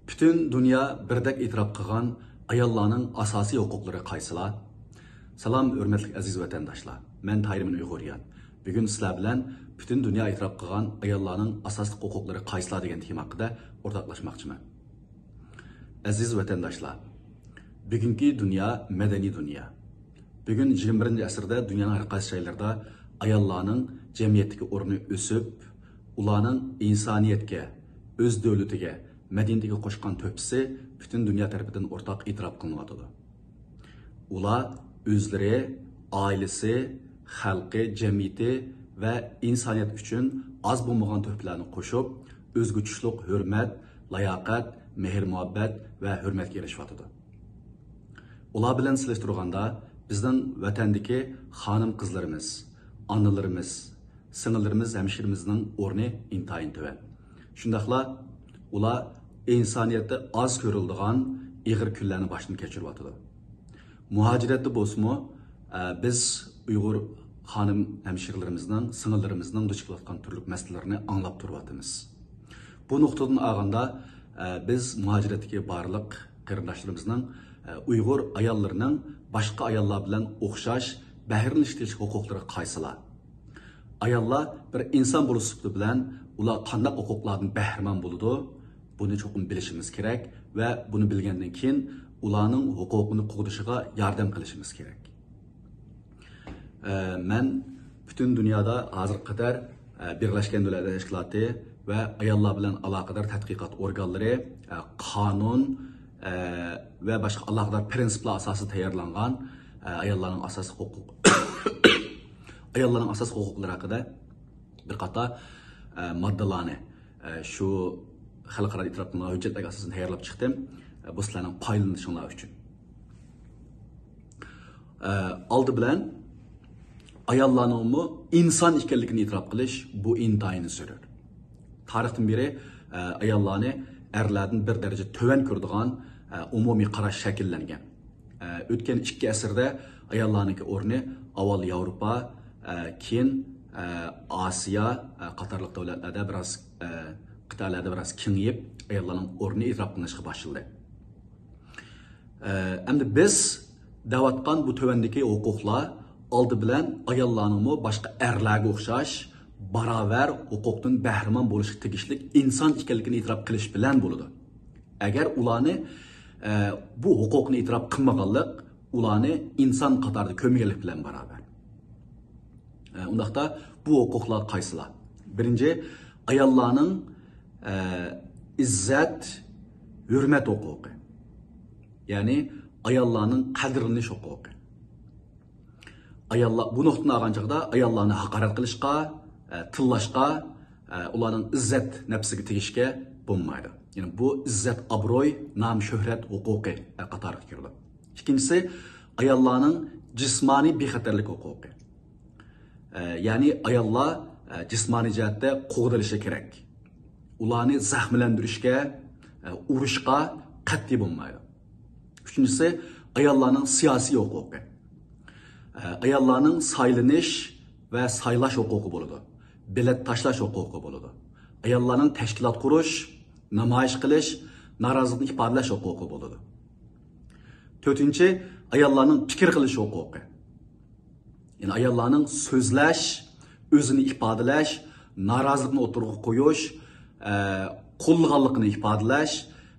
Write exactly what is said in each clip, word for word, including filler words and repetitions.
پۈتۈن دۇنيا بىردەك ئېتىراپ قىلغان ئاياللارنىڭ ئاساسىي ھوقۇقلىرى قايسىلار؟ سالام، ھۆرمەتلىك ئەزىز ۋەتەنداشلار. مەن تاھىر مىن ئۇيغۇرىيان. بۈگۈن سىلەر بىلەن پۈتۈن دۇنيا ئېتىراپ قىلغان ئاياللارنىڭ ئاساسلىق ھوقۇقلىرى قايسىلار دېگەن تېما ھەققىدە ئورتاقلاشماقچىمەن. ئەزىز ۋەتەنداشلار، بۈگۈنكى دۇنيا مەدەنىي دۇنيا. بۈگۈن يىگىرمە بىرىنچى ئەسىردە دۇنيانىڭ ھەر قايسى جايلىرىدا ئاياللارنىڭ جەمئىيەتتىكى ئورنى ئۆسۈپ، ئۇلارنىڭ ئىنسانىيەتكە، ئۆز دۆلىتىگە، مەدەنىيىتىگە قوشقان تۆھپىسى پۈتۈن دۇنيا تەرىپىدىن ئورتاق ئېتىراپ قىلىنىۋاتىدۇ. ئۇلار ئۆزلىرى، ئائىلىسى، خەلقى، جەمئىيىتى ۋە ئىنسانىيەت ئۈچۈن ئاز بولمىغان تۆھپىلەرنى قوشۇپ، ئۆزگە تۇتۇشلۇق ھۆرمەت، لاياقەت، مېھىر-مۇھەببەت ۋە ھۆرمەتكە ئېرىشىۋاتىدۇ. ئۇلار بىلەن سېلىشتۇرغاندا، بىزنىڭ ۋەتەندىكى خانىم-قىزلىرىمىز، ئانىلىرىمىز، سىڭىللىرىمىز، ھەمشىرىمىزنىڭ ئورنى ئىنتايىن تۆۋەن. شۇنداقلا ئۇلار ئىنسانىيەتتە ئاز كۆرۈلىدىغان ئېغىر كۈنلەرنى باشتىن كەچۈرۈۋاتىدۇ. مۇھاجىرەتتە بولسىمۇ، ئە، بىز ئۇيغۇر خانىم ھەمشىرىلىرىمىزنىڭ، سىڭىللىرىمىزنىڭ دۇچ كېلىۋاتقان تۈرلۈك مەسىلىلىرىنى ئاڭلاپ تۇرۇۋاتىمىز. بۇ نۇقتىدىن ئالغاندا، ئە، بىز مۇھاجىرەتتىكى بارلىق قېرىنداشلىرىمىزنىڭ، ئە، ئۇيغۇر ئاياللىرىنىڭ باشقا ئاياللار بىلەن ئوخشاش بەھرىلىنىش تېگىشلىك ھوقۇقلىرى قايسىلار؟ ئاياللار بىر ئىنسان بولۇش سۈپىتى بىلەن ئۇلار قانداق ھوقۇقلاردىن بەھرىمەن بولىدۇ؟ بۇنى چوقۇم بىلىشىمىز كېرەك ۋە بۇنى بىلگەندىن كېيىن ئۇلارنىڭ ھوقۇقىنى قوغدىشىغا ياردەم قىلىشىمىز كېرەك. ئە، مەن پۈتۈن دۇنيادا ھازىرغا قەدەر، ئە، بىرلەشكەن دۆلەتلەر تەشكىلاتى ۋە ئاياللار بىلەن ئالاقىدار تەتقىقات ئورگانلىرى، ئە، قانۇن، ئە، ۋە باشقا ئالاقىدار پىرىنسىپلار ئاساسىدا تەييارلانغان، ئە، ئاياللارنىڭ ئاساسلىق ھوقۇق-، ئاياللارنىڭ ئاساسلىق ھوقۇقلىرى ھەققىدە بىر قاتار، ئە، ماددىلارنى، ئە، شۇ خەلقئارا ئېتىراپ قىلىنغان ھۆججەتلەرگە ئاساسەن تەييارلاپ چىقتىم. ئە، بۇ سىلەرنىڭ پايدىلىنىشىڭلار ئۈچۈن. ئە، ئالدى بىلەن ئاياللارنىڭمۇ ئىنسان ئىكەنلىكىنى ئېتىراپ قىلىش، بۇ ئىنتايىن زۆرۈر. تارىختىن بېرى، ئە، ئاياللارنى ئەرلەردىن بىر دەرىجە تۆۋەن كۆرىدىغان، ئە، ئومۇمىي قاراش شەكىللەنگەن. ئە، ئۆتكەن ئىككى ئەسىردە ئاياللارنىڭكى ئورنى ئاۋۋال ياۋروپا، ئە، كېيىن، ئە، ئاسىيا، ئە، قاتارلىق دۆلەتلەردە بىراز، ئە، قىتئەلەردە بىراز كېڭىيىپ، ئاياللارنىڭ ئورنى ئېتىراپ قىلىنىشقا باشلىدى. ئە، ئەمدى بىز دەۋاتقان بۇ تۆۋەندىكى ھوقۇقلار ئالدى بىلەن ئاياللارنىڭمۇ باشقا ئەرلەرگە ئوخشاش باراۋەر ھوقۇقتىن بەھرىمەن بولۇشقا تېگىشلىك ئىنسان ئىكەنلىكىنى ئېتىراپ قىلىش بىلەن بولىدۇ. ئەگەر ئۇلارنى، ئە، بۇ ھوقۇقنى ئېتىراپ قىلمىغانلىق، ئۇلارنى ئىنسان قاتارىدا كۆرمىگەنلىك بىلەن باراۋەر. ئە، ئۇنداقتا بۇ ھوقۇقلار قايسىلار؟ بىرىنچى، ئاياللارنىڭ، ئە، ئىززەت، ھۆرمەت ھوقۇقى. يەنى ئاياللارنىڭ قەدىرلىنىش ھوقۇقى. ئاياللار، بۇ نۇقتىدىن ئالغان چاغدا ئاياللارنى ھاقارەت قىلىشقا، ئە، تىللاشقا، ئە، ئۇلارنىڭ ئىززەت نەپسىگە تېگىشكە بولمايدۇ. يەنى بۇ ئىززەت، ئابروي، نام، شۆھرەت ھوقۇقى، ئە، قاتارىغا كىرىدۇ. ئىككىنچىسى، ئاياللارنىڭ جىسمانىي بىخەتەرلىك ھوقۇقى. ئە، يەنى ئاياللار، ئە، جىسمانىي جەھەتتە قوغدىلىشى كېرەك. ئۇلارنى زەخىملەندۈرۈشكە، ئە، ئۇرۇشقا قەتئىي بولمايدۇ. ئۈچىنچىسى، ئاياللارنىڭ سىياسىي ھوقۇقى. ئە، ئاياللارنىڭ سايلىنىش ۋە سايلاش ھوقۇقى بولىدۇ. بېلەت تاشلاش ھوقۇقى بولىدۇ. ئاياللارنىڭ تەشكىلات قۇرۇش، نامايىش قىلىش، نارازىلىقنى ئىپادىلەش ھوقۇقى بولىدۇ. تۆتىنچى، ئاياللارنىڭ پىكىر قىلىش ھوقۇقى. يەنى ئاياللارنىڭ سۆزلەش، ئۆزىنى ئىپادىلەش، نارازىلىقنى ئوتتۇرىغا قويۇش، ئە، قوللىغانلىقىنى ئىپادىلەش،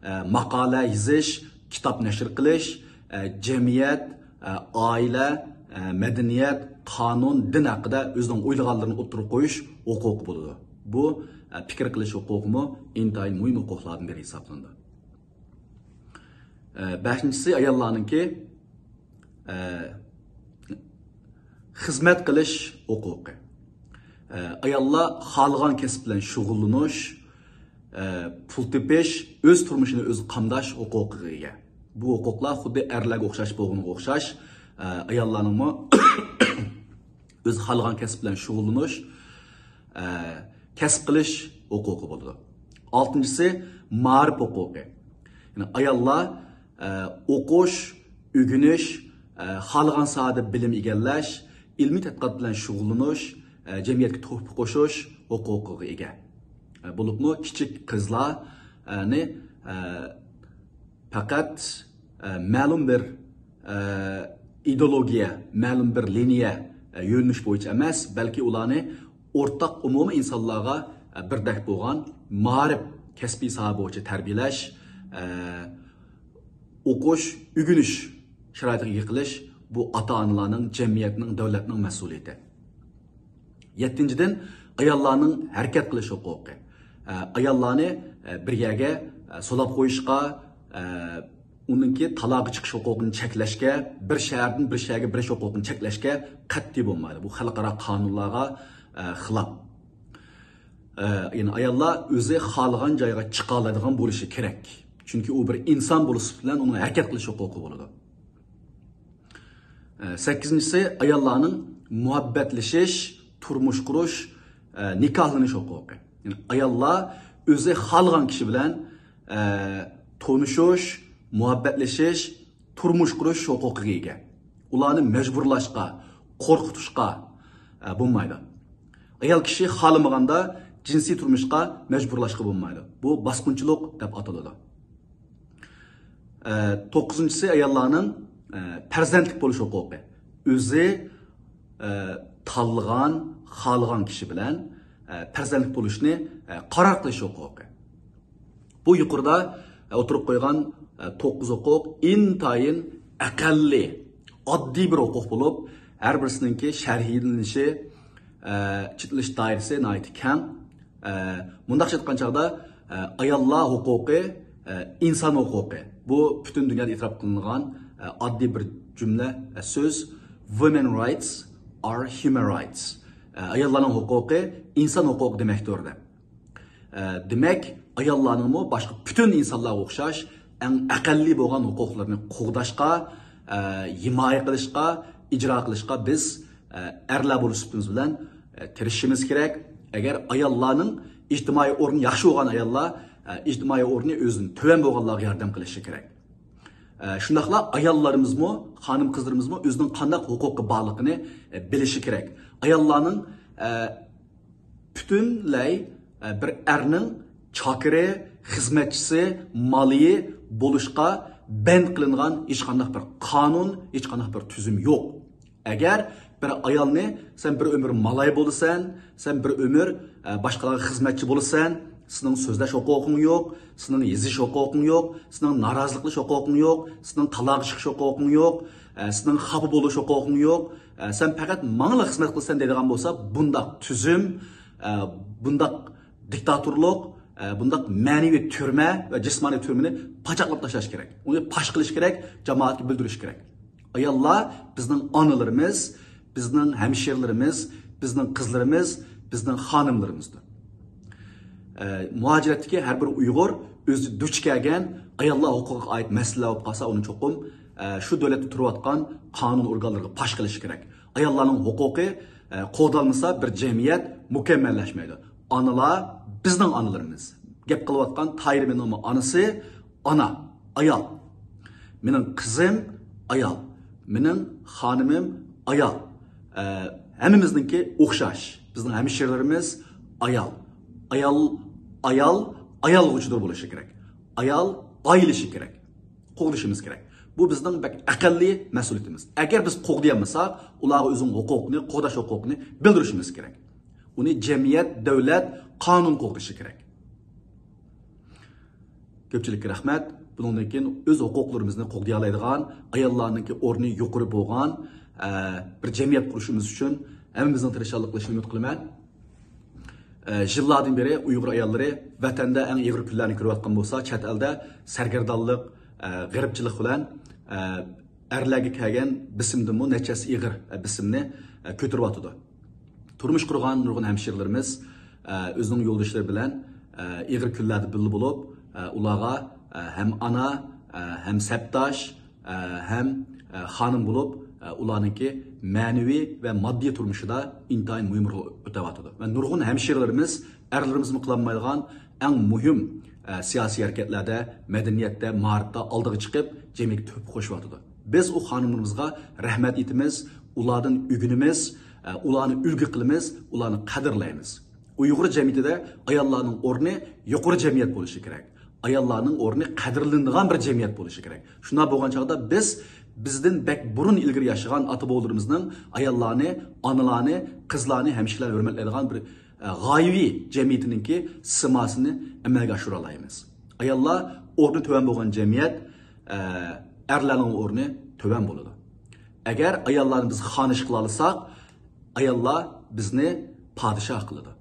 ئە، ماقالە يېزىش، كىتاب نەشر قىلىش، ئە، جەمئىيەت، ئە، ئائىلە، ئە، مەدەنىيەت، قانۇن، دىن ھەققىدە ئۆزىنىڭ ئويلىغانلىرىنى ئوتتۇرىغا قويۇش ھوقۇقى بولىدۇ. بۇ، ئە، پىكىر قىلىش ھوقۇقىمۇ ئىنتايىن مۇھىم ھوقۇقلاردىن بىرى ھېسابلىنىدۇ. ئە، بەشىنچىسى ئاياللارنىڭكى، ئە، خىزمەت قىلىش ھوقۇقى. ئە، ئاياللار خالىغان كەسىپ بىلەن شۇغۇللىنىش، ئە، پۇل تېپىش، ئۆز تۇرمۇشىنى ئۆزى قامداش ھوقۇقىغا ئىگە. بۇ ھوقۇقلار خۇددى ئەرلەرگە ئوخشاش بولغىنىغا ئوخشاش، ئە، ئاياللارنىڭمۇ ئۆزى خالىغان كەسىپ بىلەن شۇغۇللىنىش، ئە، كەسىپ قىلىش ھوقۇقى بولىدۇ. ئالتىنچىسى، مائارىپ ھوقۇقى. يەنى ئاياللار، ئە، ئوقۇش، ئۆگىنىش، ئە، خالىغان ساھەدە بىلىم ئىگىلەش، ئىلمىي تەتقىقات بىلەن شۇغۇللىنىش، ئە، جەمئىيەتكە تۆھپە قوشۇش ھوقۇقىغا ئىگە. ئە، بولۇپمۇ كىچىك قىزلارنى ئە، پەقەت، ئە، مەلۇم بىر، ئە، ئىدېئولوگىيە، مەلۇم بىر لىنىيە، ئە، يۆنىلىش بويىچە ئەمەس، بەلكى ئۇلارنى ئورتاق ئومۇمىي ئىنسانلارغا، ئە، بىردەك بولغان مائارىپ، كەسپىي ساھە بويىچە تەربىيەلەش، ئە، ئوقۇش، ئۆگىنىش شارائىتىغا ئىگە قىلىش، بۇ ئاتا-ئانىلارنىڭ، جەمئىيەتنىڭ، دۆلەتنىڭ مەسئۇلىيىتى. يەتتىنچىدىن، ئاياللارنىڭ ھەرىكەت قىلىش ھوقۇقى. ئە، ئاياللارنى، ئە، بىر يەرگە، ئە، سولاپ قويۇشقا، ئە، ئۇنىڭكى تالاغا چىقىش ھوقۇقىنى چەكلەشكە، بىر شەھەردىن بىر شەھەرگە بېرىش ھوقۇقىنى چەكلەشكە قەتئىي بولمايدۇ. بۇ خەلقئارا قانۇنلارغا، ئە، خىلاپ. ئە، يەنى ئاياللار ئۆزى خالىغان جايغا چىقالايدىغان بولۇشى كېرەك. چۈنكى ئۇ بىر ئىنسان بولۇش سۈپىتى بىلەن ئۇنىڭ ھەرىكەت قىلىش ھوقۇقى بولىدۇ. ئە، سەككىزىنچىسى، ئاياللارنىڭ مۇھەببەتلىشىش، تۇرمۇش قۇرۇش، ئە، نىكاھلىنىش ھوقۇقى. يەنى ئاياللار ئۆزى خالىغان كىشى بىلەن، ئە، تونۇشۇش، مۇھەببەتلىشىش، تۇرمۇش قۇرۇش ھوقۇقىغا ئىگە. ئۇلارنى مەجبۇرلاشقا، قورقۇتۇشقا، ئە، بولمايدۇ. ئايال كىشى خالىمىغاندا جىنسىي تۇرمۇشقا مەجبۇرلاشقا بولمايدۇ. بۇ باسقۇنچىلىق دەپ ئاتىلىدۇ. ئە، توققۇزىنچىسى، ئاياللارنىڭ، ئە، پەرزەنتلىك بولۇش ھوقۇقى. ئۆزى، ئە، تاللىغان، خالىغان كىشى بىلەن، ئە، پەرزەنتلىك بولۇشنى، ئە، قارار قىلىش ھوقۇقى. بۇ يۇقىرىدا، ئە، ئوتتۇرىغا قويغان، ئە، توققۇز ھوقۇق ئىنتايىن ئەقەللىي، ئاددىي بىر ھوقۇق بولۇپ، ھەر بىرسىنىڭكى شەرھلىنىشى، ئە، چېتىلىش دائىرىسى ناھايىتى كەڭ. ئە، مۇنداقچە ئېيتقان چاغدا، ئە، ئاياللار ھوقۇقى، ئە، ئىنسان ھوقۇقى. بۇ پۈتۈن دۇنيادا ئېتىراپ قىلىنغان، ئە، ئاددىي بىر جۈملە، ئە، سۆز. Women rights are human rights. ئە، ئاياللارنىڭ ھوقۇقى ئىنسان ھوقۇقى دېمەكتۇر دەپ. ئە، دېمەك، ئاياللارنىڭمۇ باشقا پۈتۈن ئىنسانلارغا ئوخشاش ئەڭ ئەقەللىي بولغان ھوقۇقلىرىنى قوغداشقا، ئە، ھىمايە قىلىشقا، ئىجرا قىلىشقا بىز، ئە، ئەرلەر بولۇش سۈپىتىمىز بىلەن، ئە، تىرىشىشىمىز كېرەك. ئەگەر ئاياللارنىڭ ئىجتىمائىي ئورنى ياخشى بولغان ئاياللار، ئە، ئىجتىمائىي ئورنى ئۆزىدىن تۆۋەن بولغانلارغا ياردەم قىلىشى كېرەك. ئە، شۇنداقلا ئاياللىرىمىزمۇ، خانىم-قىزلىرىمىزمۇ ئۆزىنىڭ قانداق ھوقۇقى بارلىقىنى، ئە، بىلىشى كېرەك. ئاياللارنىڭ، ئە، پۈتۈنلەي، ئە، بىر ئەرنىڭ چاكىرى، خىزمەتچىسى، مالىيى بولۇشقا بەند قىلىنغان ھېچقانداق بىر قانۇن، ھېچقانداق بىر تۈزۈم يوق. ئەگەر بىر ئايالنى سەن بىر ئۆمۈر مالاي بولىسەن، سەن بىر ئۆمۈر، ئە، باشقىلارغا خىزمەتچى بولىسەن، سېنىڭ سۆزلەش ھوقۇقۇڭ يوق، سېنىڭ يېزىش ھوقۇقۇڭ يوق، سېنىڭ نارازىلىق قىلىش ھوقۇقۇڭ يوق، سېنىڭ تالاغا چىقىش ھوقۇقۇڭ يوق، ئە، سېنىڭ خاپا بولۇش ھوقۇقۇڭ يوق، ئە، سەن پەقەت ماڭىلا خىزمەت قىلىسەن دەيدىغان بولسا، بۇنداق تۈزۈم، ئە، بۇنداق دىكتاتورلۇق، ئە، بۇنداق مەنىۋى تۈرمە ۋە جىسمانىي تۈرمىنى پاچاقلاپ تاشلاش كېرەك. ئۇنى پاش قىلىش كېرەك، جامائەتكە بىلدۈرۈش كېرەك. ئاياللار بىزنىڭ ئانىلىرىمىز، بىزنىڭ ھەمشىرىلىرىمىز، بىزنىڭ قىزلىرىمىز، بىزنىڭ خانىملىرىمىزدۇر. ئە، مۇھاجىرەتتىكى ھەر بىر ئۇيغۇر ئۆزى دۇچ كەلگەن ئاياللار ھوقۇقىغا ئائىت مەسىلىلەر بولۇپ قالسا، ئۇنى چوقۇم، ئە، شۇ دۆلەتتە تۇرۇۋاتقان قانۇن ئورگانلىرىغا پاش قىلىشى كېرەك. ئاياللارنىڭ ھوقۇقى، ئە، قوغدالمىسا، بىر جەمئىيەت مۇكەممەللەشمەيدۇ. ئانىلار بىزنىڭ ئانىلىرىمىز. گەپ قىلىۋاتقان تاھىر مېنىڭمۇ ئانىسى، ئانا، ئايال. مېنىڭ قىزىم ئايال. مېنىڭ خانىمىم ئايال. ئە، ھەممىمىزنىڭكى ئوخشاش. بىزنىڭ ھەمشىرىلىرىمىز ئايال. ئايال، ئايال، ئايالغا ئۇچىدۇر بولۇشى كېرەك. ئايال ئايلىشى كېرەك. قوغدىشىمىز كېرەك. بۇ بىزنىڭ بەك ئەقەللىي مەسئۇلىيىتىمىز. ئەگەر بىز قوغدىيالمىساق، ئۇلارغا ئۆزىنىڭ ھوقۇقىنى، قوغداش ھوقۇقىنى بىلدۈرۈشىمىز كېرەك. ئۇنى جەمئىيەت، دۆلەت، قانۇن قوغدىشى كېرەك. كۆپچىلىككە رەھمەت. بۇنىڭدىن كېيىن ئۆز ھوقۇقلىرىمىزنى قوغدىيالايدىغان، ئاياللارنىڭكى ئورنى يۇقىرى بولغان، ئە، بىر جەمئىيەت قۇرۇشىمىز ئۈچۈن ھەممىمىزنىڭ تىرىشچانلىق قىلىشىنى ئۈمىد قىلىمەن. ئە، يىللاردىن بېرى ئۇيغۇر ئاياللىرى ۋەتەندە ئەڭ ئېغىر كۈنلەرنى كۆرۈۋاتقان بولسا، چەت ئەلدە سەرگەردانلىق، ئە، غېرىبچىلىك بىلەن، ئە، ئەرلەرگە كەلگەن بېسىمدىنمۇ نەچچە ھەسسە ئېغىر، ئە، بېسىمنى، ئە، كۆتۈرۈۋاتىدۇ. تۇرمۇش قۇرغان نۇرغۇن ھەمشىرىلىرىمىز، ئە، ئۆزىنىڭ يولدىشلىرى بىلەن، ئە، ئېغىر كۈنلەردە بىللە بولۇپ، ئە، ئۇلارغا، ئە، ھەم ئانا، ئە، ھەم سەپداش، ئە، ھەم، ئە، خانىم بولۇپ، ئە، ئۇلارنىڭكى مەنىۋى ۋە ماددىي تۇرمۇشىدا ئىنتايىن مۇھىم رول ئۆتەۋاتىدۇ. ۋە نۇرغۇن ھەمشىرىلىرىمىز، ئەرلىرىمىزمۇ قىلالمايدىغان ئەڭ مۇھىم، ئە، سىياسىي ھەرىكەتلەردە، مەدەنىيەتتە، مائارىپتا ئالدىغا چىقىپ، جەمئىيەتكە تۆھپە قوشۇۋاتىدۇ. بىز ئۇ خانىملىرىمىزغا رەھمەت ئېيتىمىز، ئۇلاردىن ئۆگىنىمىز، ئە، ئۇلارنى ئۈلگە قىلىمىز، ئۇلارنى قەدىرلەيمىز. ئۇيغۇر جەمئىيىتىدە ئاياللارنىڭ ئورنى يۇقىرى جەمئىيەت بولۇشى كېرەك. ئاياللارنىڭ ئورنى قەدىرلىنىدىغان بىر جەمئىيەت بولۇشى كېرەك. شۇنداق بولغان چاغدا بىز بىزدىن بەك بۇرۇن ئىلگىرى ياشىغان ئاتا-بوۋىلىرىمىزنىڭ ئاياللارنى، ئانىلارنى، قىزلارنى ھەمىشە ھۆرمەتلەيدىغان بىر، ئە، غايىۋى جەمئىيىتىنىڭكى سىماسىنى ئەمەلگە ئاشۇرالايمىز. ئاياللار ئورنى تۆۋەن بولغان جەمئىيەت، ئە، ئەرلەرنىڭ ئورنى تۆۋەن بولىدۇ. ئەگەر ئاياللارنى بىز خانىش قىلالىساق، ئاياللار بىزنى پادىشاھ قىلىدۇ.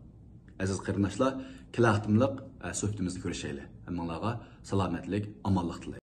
ئەزىز قېرىنداشلار، كېلەر قېتىملىق، ئە، سۆھبىتىمىزدە كۆرۈشەيلى. ھەممىڭلارغا سالامەتلىك، ئامانلىق تىلەيمەن.